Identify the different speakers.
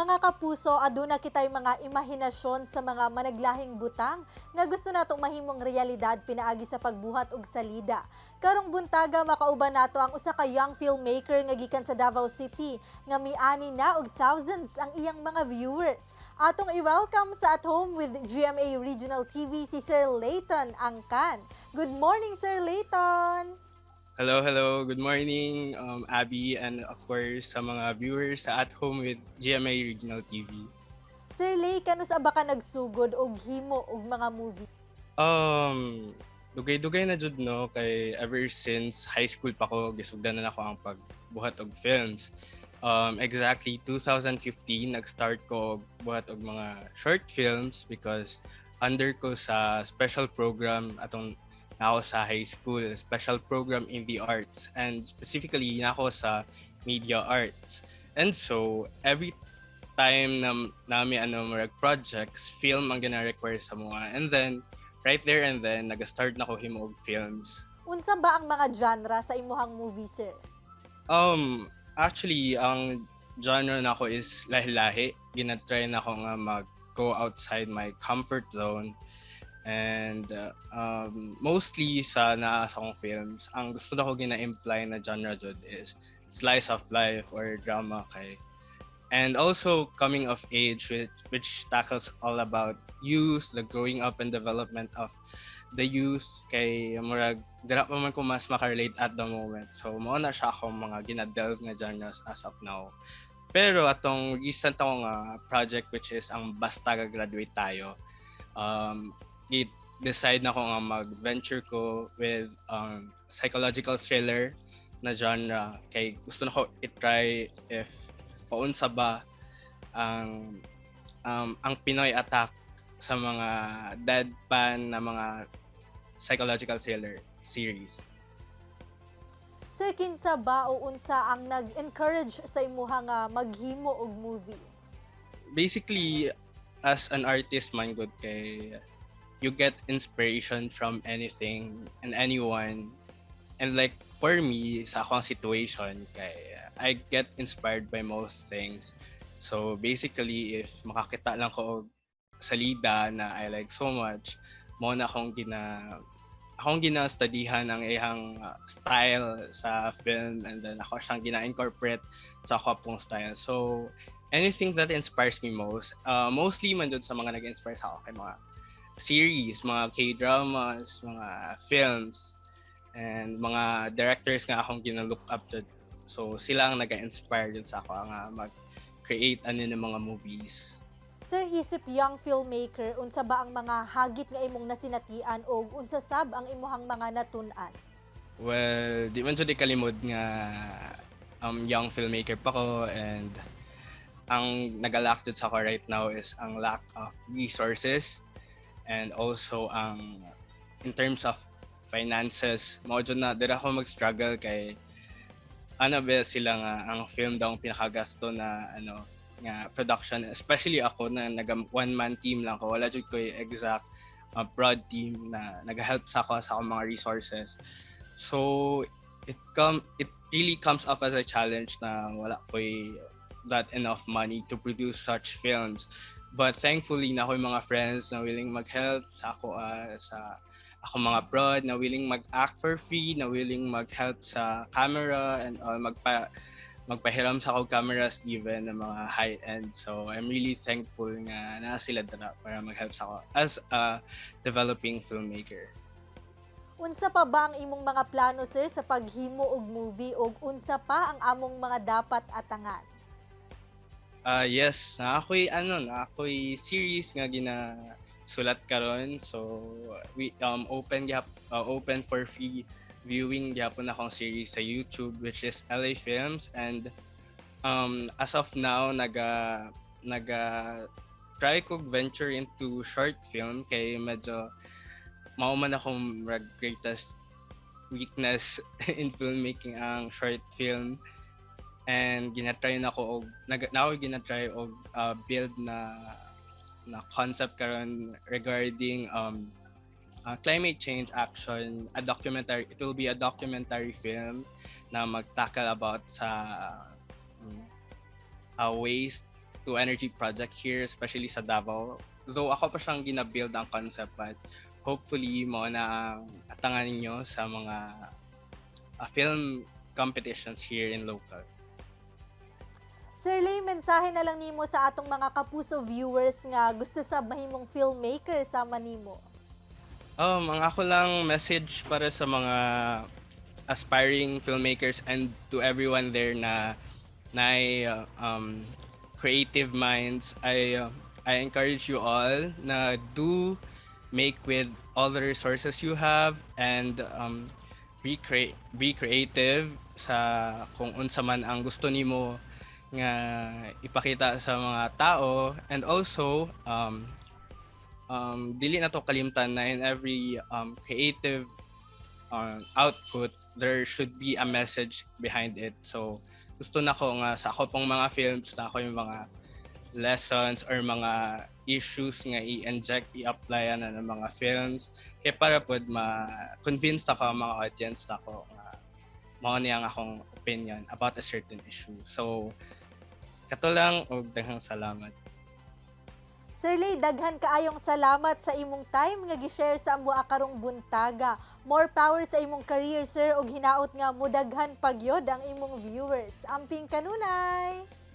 Speaker 1: Mga kapuso, aduna kitay mga imahinasyon sa mga managlahing butang nga gusto natong mahimong realidad pinaagi sa pagbuhat og salida. Karong buntaga, makauban nato ang usa ka young filmmaker nga gikan sa Davao City nga miani na og thousands ang iyang mga viewers. Atong i-welcome sa At Home with GMA Regional TV si Sir Layton Angkan. Good morning, Sir Layton!
Speaker 2: Hello, hello. Good morning, Abby, and of course sa mga viewers sa At Home with GMA Regional TV.
Speaker 1: Sir Lay, kanus-a ba ka nagsugod og himo og mga movie?
Speaker 2: Dugay-dugay na jud, no, kay ever since high school pa ko, gisugdan na nako ang pagbuhat og films. Exactly 2015 nag-start ko og buhat og mga short films because under ko sa special program atong nako sa high school, special program in the arts, and specifically nako sa media arts. And so every time na nami ano, murag projects, film ang gina-require sa mga. And then right there and then nag-start na ko himo og films.
Speaker 1: Unsa ba ang mga genre sa imuhang movie, sir?
Speaker 2: Actually, ang genre nako is lahi-lahi. Gina-try nako nga mag go outside my comfort zone. And mostly sa naa sa akong films, ang gusto nako gina-imply na genre jud is slice of life or drama kay and also coming of age, which tackles all about youth, the growing up and development of the youth, kay murag dira pa man ko mas makarelate at the moment. So mao na siya akong mga gina-delve nga genres as of now. Pero atong recent ako nga project, which is ang Basta Gagraduate Tayo, decide na ko nga mag-venture ko with psychological thriller na genre kay gusto na ko i-try if paunsa ba ang Pinoy attack sa mga deadpan na mga psychological thriller series.
Speaker 1: Sir, kinsa ba o unsa ang nag-encourage sa imuha nga maghimo og movie?
Speaker 2: Basically, as an artist man gud kay you get inspiration from anything and anyone. And like for me, sa akong situation, kay I get inspired by most things. So basically, if makakita lang ko og salida na I like so much, mao na akong gina-studyhan ang iyang style sa film and then ako siyang gina-incorporate sa ako pong style. So anything that inspires me most, mostly man dun sa mga nag-inspire sa ako kay mga series, mga K-dramas, mga films, and mga directors nga akong gina-look up to. So sila ang nag-inspire dun sa ako nga mag-create ano ng mga movies.
Speaker 1: Sir, isip young filmmaker, unsa ba ang mga hagit nga imong nasinatian o unsa sab ang imuhang mga natun-an?
Speaker 2: Well, di man jud kalimod nga young filmmaker pa ko and ang nagalack jud sa ako right now is ang lack of resources and also ang in terms of finances. Mao jud na dira ako mag-struggle kay ano ba sila nga ang film daw ang pinakagasto na ano nga production, especially ako na nag one man team lang ko. Wala jud ko exact broad team na nag-help sa ako sa akong mga resources. So it really comes off as a challenge na wala ko'y that enough money to produce such films. But thankfully naa ko'y mga friends na willing mag-help sa ako, sa ako mga prod na willing mag-act for free, na willing mag-help sa camera and magpahiram sa ako cameras even ng mga high-end. So I'm really thankful nga naa sila dira para mag-help sa ako as a developing filmmaker.
Speaker 1: Unsa pa ba ang imong mga plano, sir, sa paghimo og movie ug unsa pa ang among mga dapat atangan?
Speaker 2: Ah, yes, naa ako'y ano, naa ako'y series nga gina sulat karon. So we open for free viewing gyapon akong series sa YouTube, which is LA Films, and as of now naga try ko venture into short film kay medyo mao man akong murag greatest weakness in filmmaking ang short film, and ginatry na ko og nag na ako ginatry og build na concept karon regarding climate change action, a documentary. It will be a documentary film na mag-tackle about sa waste. to energy project here, especially sa Davao. Though ako pa siyang gina-build ang concept, but hopefully mao na ang atangan ninyo sa mga film competitions here in local.
Speaker 1: Sir Lay, mensahe na lang nimo sa atong mga Kapuso viewers nga gusto sa mahimong filmmaker sama nimo.
Speaker 2: Ang ako lang message para sa mga aspiring filmmakers and to everyone there na na creative minds, I encourage you all na do make with all the resources you have and be creative sa kung unsa man ang gusto nimo nga ipakita sa mga tao. And also dili na to kalimtan na in every creative output, there should be a message behind it. So gusto na ko nga sa ako pong mga films na ako yung mga lessons or mga issues nga i-inject, i-apply na ng mga films kay para pod ma-convince ako ang mga audience nako nga mao niya ang akong opinion about a certain issue. So kato lang og daghang salamat.
Speaker 1: Sir Lay, daghan kaayong salamat sa imong time nga gi-share sa amo karong buntaga. More power sa imong career, sir, ug hinaot nga mudaghan pagyod ang imong viewers. Amping kanunay.